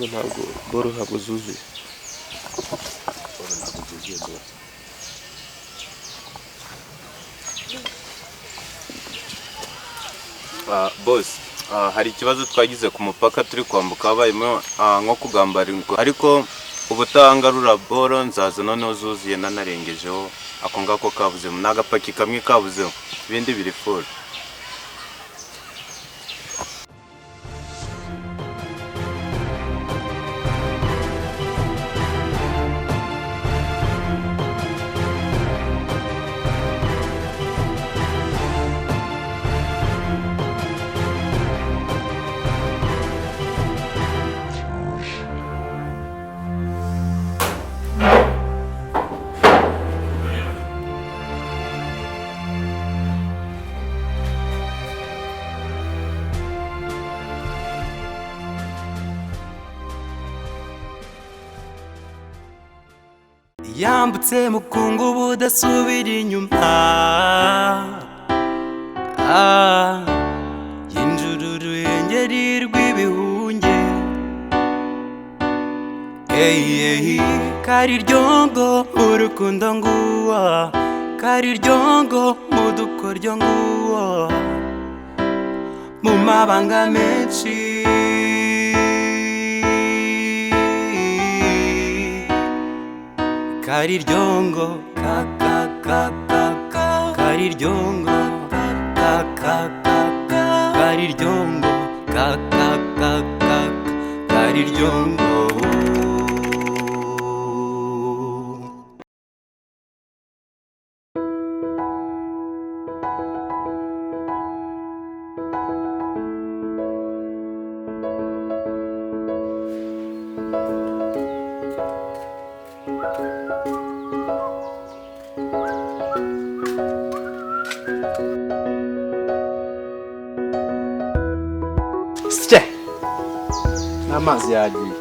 Ntabwo boro, ntabwo zuzuye. Boro ntabwo zuzuye, bro. Boss, hari ikibazo twagize ku mupaka turi kwambuka, habayemo nko kugambanirwa, ariko ubutangarura boro nzaza noneho zuzuye, nanarengejeho ako ngako kabuzemo. Ni agapaki kamwe kabuzeho, ibindi biri full. Yambutse mukungu budasubira inyuma. Yinjura uruhengeri rw'ibihunge. Eyi kariryongo mu rukundo nguwa, kariryongo mu dukoryo nguwa, mu mabanga menshi. Kariryongo ka ka ka ka ka, kariryongo ka ka ka ka, kariryongo ka ka ka ka, kariryongo. Sye! N'amazi yagiye.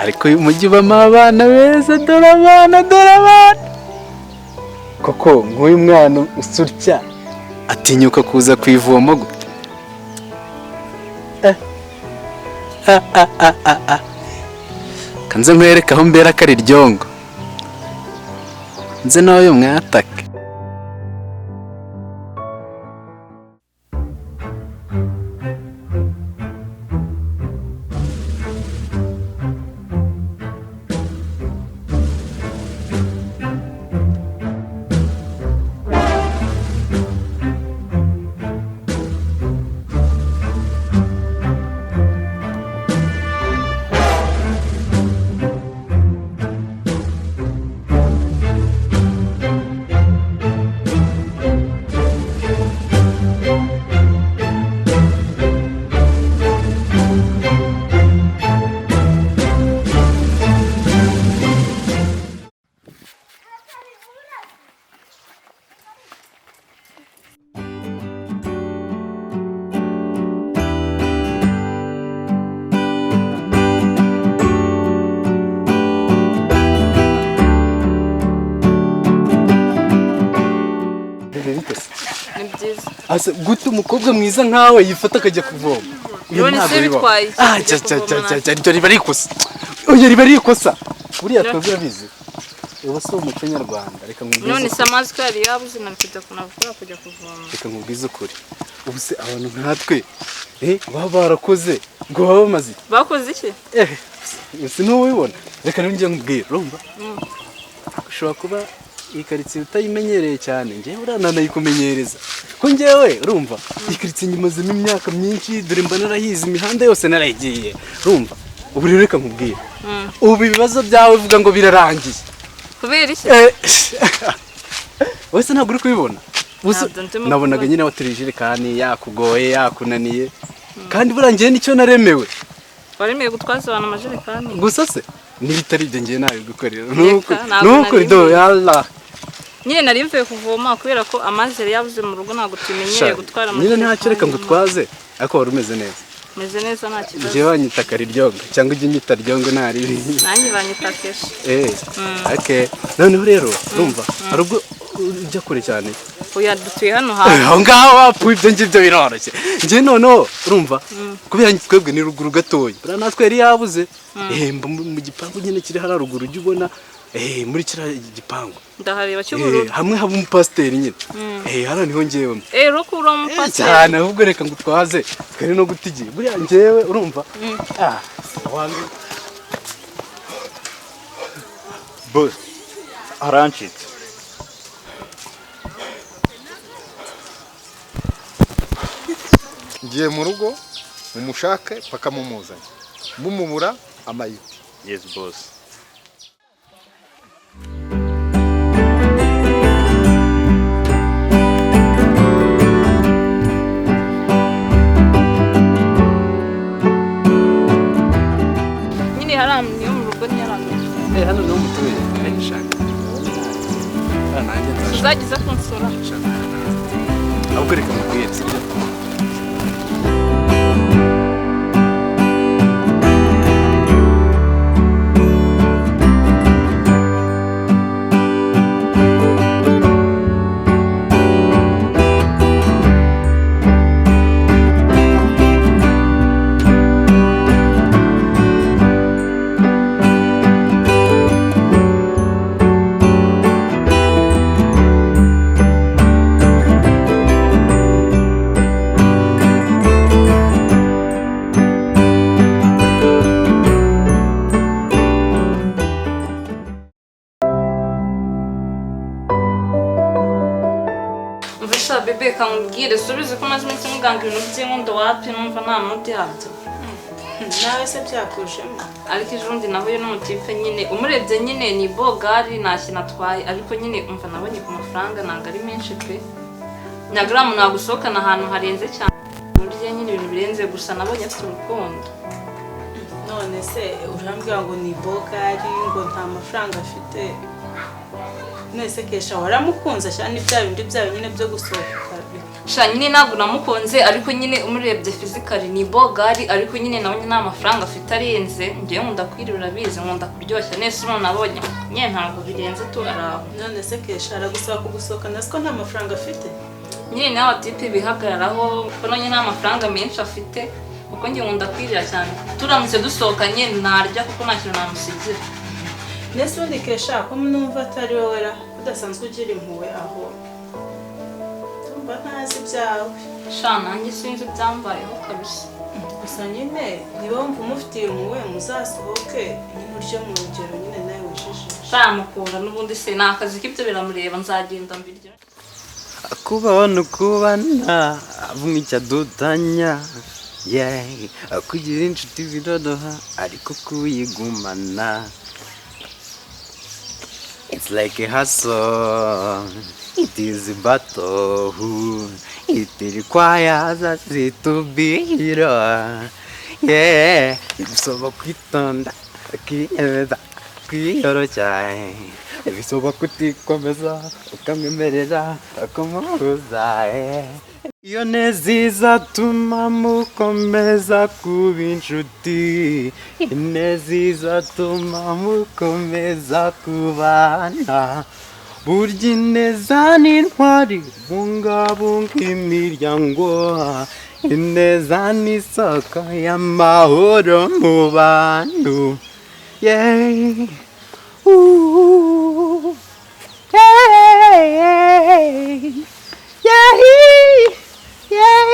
Ariko uyu mujyi ubamo abana beza. Dore abana, dore abana koko! Nk'uyu mwana usurya atinyuka kuza ku ivomo gute? Eh. Ah, ah, ah, ah, ah. Kanze nkwereke aho mbera kariryongo, nze nawe mwatake. Ni byiza. Ase gute umukobwa mwiza nkawe yifata akajya kuvoma? Uyu None ntabwo se bibaho. bitwaye iki Ah, kujya cya cya kuvoma? Cya cya, iryo riba ari ikosa. Oya, riba ari ikosa. Buriya twebwe urabizi. Ubu si umuco nyarwanda, reka nkubwize. None se amazi ko yari yabuze nari kujya kunavura kujya kuvoma. Reka nkubwize ukuri. Ubu se abantu nkatwe baba barakoze ngo baba bamaze iki? Bakoze iki? Si ntubibona. Reka rero njye nkubwire, urumva? Ushobora kuba iyi karitsiye utayimenyereye cyane, njyewe urananayikumenyereza. Ko njyewe urumva iyi karitsiye nyimazemo imyaka myinshi, dore mba narahize imihanda yose narayigiye, urumva? Ubu rero reka nkubwire. Ubu ibibazo byawe uvuga ngo birarangiye. Kubera iki? Wese ntabwo uri kubibona. Nabonaga nyine wateruye ijerekani yakugoye yakunaniye, kandi burangiye nicyo naremewe. Waremewe gutwaza abantu amajerekani gusa se n'ibitari ibyo ngiye nabigukorera. Nuko do yalla nyine nari mvuye kuvoma kubera ko amazi yari yabuze mu rugo, ntabwo tumenyereye gutwara amajerekani. Nyine ntacyo, reka ngo utwaze, ariko wari umeze neza. Meze neza nta kibazo. Njye banyita Kariryongo cyangwa ujye unyita Ryongo ntari. Nanjye banyita Kesha. Okay. Noneho rero urumva hari ubwo ujya kure cyane. Oya dutuye hano hafi. Aho ngaho wapfuye ibyo ngibyo biroroshye. Njye noneho urumva kubera twebwe ni ruguru gatoya. Buriya natwe yari yabuze. Mu gipangu nyine kiri hariya ruguru ujya ubona muri kiriya gipangu. Ndahareba cy'ubururu. Hamwe haba umupasiteri nyine. Hariya niho njyewe. Rukura umupasiteri. Cyane ahubwo reka ngo utwaze twere no guta igihe. Buriya njyewe urumva. Boss arancitse. Ngiye mu rugo mumushake paka mumuzanye mumubura amayiti. Yes boss. Nyine haramu niyo mu rugo nyaramye. Hano niho mutuye. Ndashaka. Nanjye nzashaka. Uzagize kunsura. Ahubwo reka mubwire sibyo? Bebe kamubwire subize ko maze iminsi muganga ibintu by'inkundo wapi numva nta muti yabyo. Nawe se byakujemo? Ariko ejo bundi nahuye n'umutipe nyine umurebye nyine ni bogari nta kintu atwaye, ariko nyine umva nabonye ku mafaranga ntabwo ari menshi pe. Nyagaramu nagusohokana ahantu harenze cyane burya nyine ibintu birenze, gusa nabonye afite urukundo. None se urambwira ngo ni bogari ngo nta mafaranga afite? Nese Kesha waramukunze cyane bya bindi byawe nyine byo gusohoka? Sha nyine ntabwo namukunze, ariko nyine umurebye physically ni bogari, ariko nyine nabonye nta mafaranga afite arenze. Ngiye nkunda kwirura bize nkunda kuryoshya nese umuntu nabonye nyine ntabwo birenze tu araho. None se Kesha aragusaba kugusohoka nasiko nta mafaranga afite? Nyine nawe tipe bihagararaho ko nonye nta mafaranga menshi afite, kuko ngiye nkunda kwirira cyane. Turamutse dusohokanye narya kuko nta kintu namusigira. Nese ubundi Kesha ko numva atari wowe ra udasanzwe ugira impuhwe aho tumva ntazi ibyawe. Sha nanjye sinzi ibyambayeho kabisa. Gusa nyine niba wumva umufitiye impuhwe muzasohoke nyine urye mu rugero nyine nawe wijijishe. Sha mukunda n'ubundi se ni akazi k'ibyo biramureba nzagenda mbiryo. Kubaho kubana avumwica dutanya kugira inshuti biroroha ariko kuyigumana it's like a hustle, it is a battle, it requires us to be hero. Yeah, bisaba kwitonda, kwiyemeza, kwiyoroshya, bisaba kutikomeza, ukamwemerera, ukamuhuza. Iyo neza izatuma mukomeza kuba inshuti, ineza izatuma mukomeza kubana. Burya ineza ni intwari bungabunga imiryango, ineza ni isoko y'amahoro mu bantu. Yeah. Ooh. Yeah, yeah,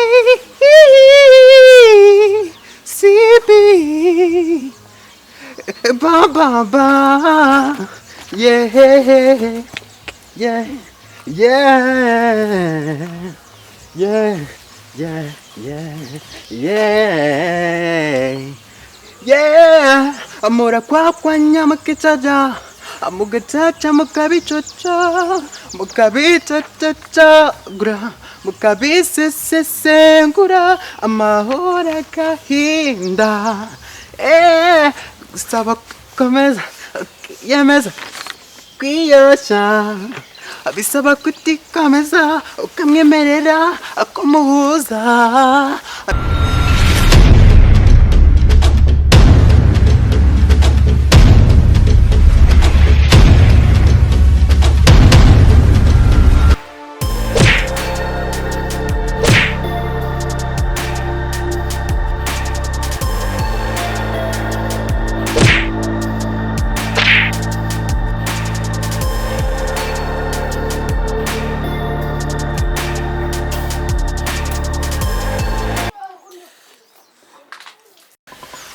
CB. Ba ba ba. Yeah, yeah, yeah, yeah, yeah, yeah, yeah, yeah. Amora kwa kwa nyama kichaja, amugatacha mukabichocha, mukabichachacha gra, mukabisesesengura, amahoro agahinda. Eh, saba komeza, yemeza, kwiyoroshya. Bisaba kutikomeza, ukamwemerera, akumuhuza.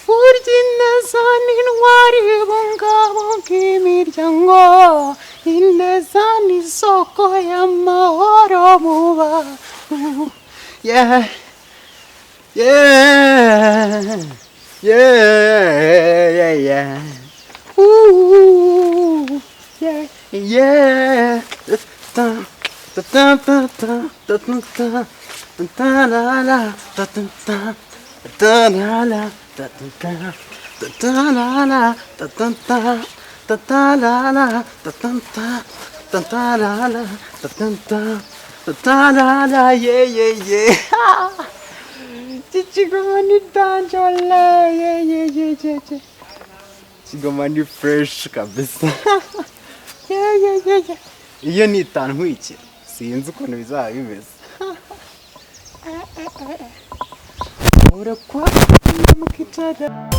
Burya ineza ni intwari ibungabunga imiryango, ineza ni isoko y'amahoro mu bantu. Yeah, yeah, yeah, yeah, yeah. Ooh, yeah, yeah. Ta, ta, ta, ta, ta, ta, ta, ta, ta, la, la, ta, ta, ta, ta, la, la, ta, ta, ta, ta, ta, la, la, ta, ta, ta, ta, ta, la, la, ta, ta, ta, ta, ta, la, la, ta, ta, ta, ta, ta, la, la, yeah, yeah, yeah. Kigoma ni danger, wala, yeah, yeah, yeah, yeah, yeah. Kigoma ni fresh kabisa. Yeah, yeah, yeah, yeah. Iyo nitantwikira sinzi ukuntu bizaba bimeze. Urakwa mukicara.